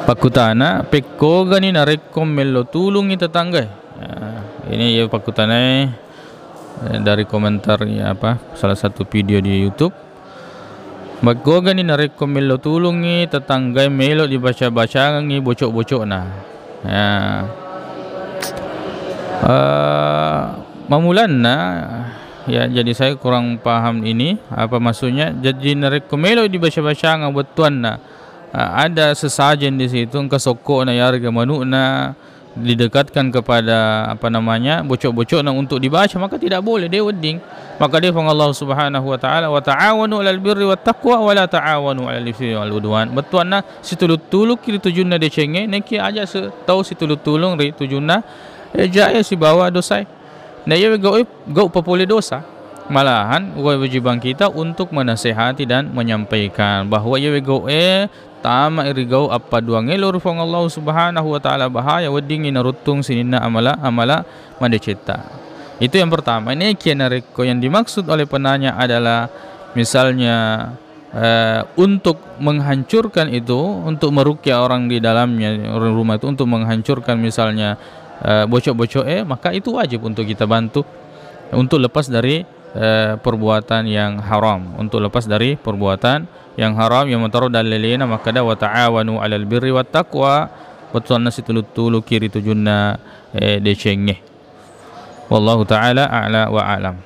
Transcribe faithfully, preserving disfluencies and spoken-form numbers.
Pakkutana, pekkogani narekko mello tulungngi tetanggae? Ya, ini ya pakkutanae, eh, dari komentar, ya, apa, salah satu video di YouTube. Makkogani narekko mello tulungngi tetanggae melo dibaca-bacangengngi bocok-bocokna? Ya. Eh, mamulanna, ya, jadi saya kurang paham ini, apa maksudnya. Jadi narekko melo dibaca-bacangeng bettuanna, eh, ada sesajen di situ, engka sokkona, yarega manukna, didekatkan kepada, apa namanya, bocok-bocokna untuk dibaca, maka tidak boleh, de wedding. Maka dia Puang Allah Subhanahu wa Ta'ala, "Wa ta'awanu 'alal birri wat taqwa wa la ta'awanu 'alal itsmi wal 'udwan." Bettuanna, situlu-tulukki ri tujunna decengnge, nekia aja se-, tau situlu-tulung ri tujunna, eh, jae sibawa dosae. Na iyawe gau'e, gau papole dosa. Malahan, wajibang kita untuk menasehati dan menyampaikan bahwa iyawe gau'e tama ri gau appaduangnge lao ri Puang Allah Subhanahu wa Ta'ala, bahaya weddingngi naruttung sininna amala-amala madecetta. Itu yang pertama. Ini kia narekko yang dimaksud oleh penanya adalah misalnya, eh, untuk menghancurkan itu, untuk merukyah orang di dalamnya, orang rumah itu, untuk menghancurkan misalnya, eh, bocok-bocok, eh, maka itu wajib untuk kita bantu untuk lepas dari, eh, perbuatan yang haram, untuk lepas dari perbuatan yang haram. Yang mentaro dalilena makkada, "Wa ta'awanu 'alal birri wat taqwa," bettuanna situlu-tuluki ri tujunna, eh, decengnge. Wallahu ta'ala a'la wa a'lam.